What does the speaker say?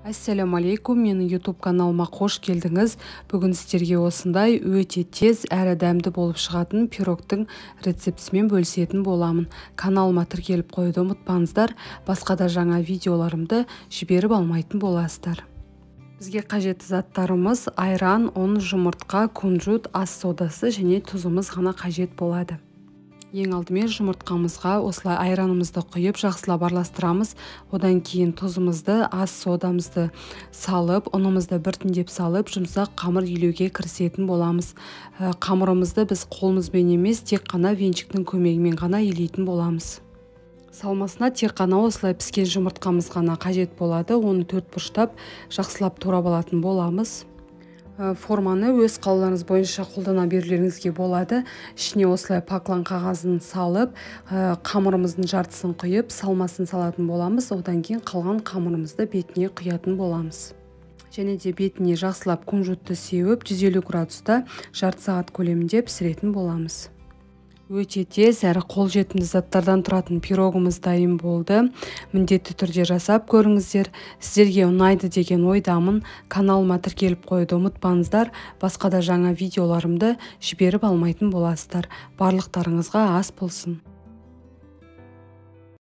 Ассаляму алейкум, менің YouTube каналыма қош келдіңіз. Бүгін сіздерге осындай өте тез әрі дәмді болып шығатын пирогтың рецептісімен бөлісетін боламын. Каналыма тіркеліп қоюды ұмытпаңыздар, басқа да жаңа видеоларымды жіберіп алмайтын боласыздар. Бізге қажетті заттарымыз: айран, ұн, жұмыртқа, кунжут, ас содасы және тұзымыз ғана қажет болады. Ең алдымен жұмыртқамызға осылай айранымызды құйып, жақсылап араластырамыз. Одан кейін тұзымызды, ас содамызды салып, ұнымызды біртіндеп салып, жұмсақ қамыр илеуге кірісетін боламыз. Қамырымызды біз қолымызбен емес, тек қана венчиктің көмегімен ғана илейтін боламыз. Салмасына тек қана осылай піскен жұмыртқамыз ғана қажет болады. Оны төрт бұрыштап жақсылап турап алатын боламыз. Форманы өз қалауларыңыз бойынша қолдана берулеріңізге болады. Ішіне осылай паклан қағазын салып, қамырымыздың жартысын құйып, салмасын салатын боламыз. Одан кейін қалған қамырымызды бетіне құятын боламыз. Және де бетіне жақсылап кунжутты сеуіп, 150 градуста жарты сағат көлемінде пісіретін боламыз. Өте тез әрі қолжетімді заттардан тұратын пирогымыз дайын болды. Міндетті түрде жасап көріңіздер. Сіздерге ұнайды деген ойдамын. Каналыма тіркеліп қоюды ұмытпаңыздар. Басқа да жаңа видеоларымды жіберіп алмайтын боласыздар. Барлықтарыңызға ас болсын.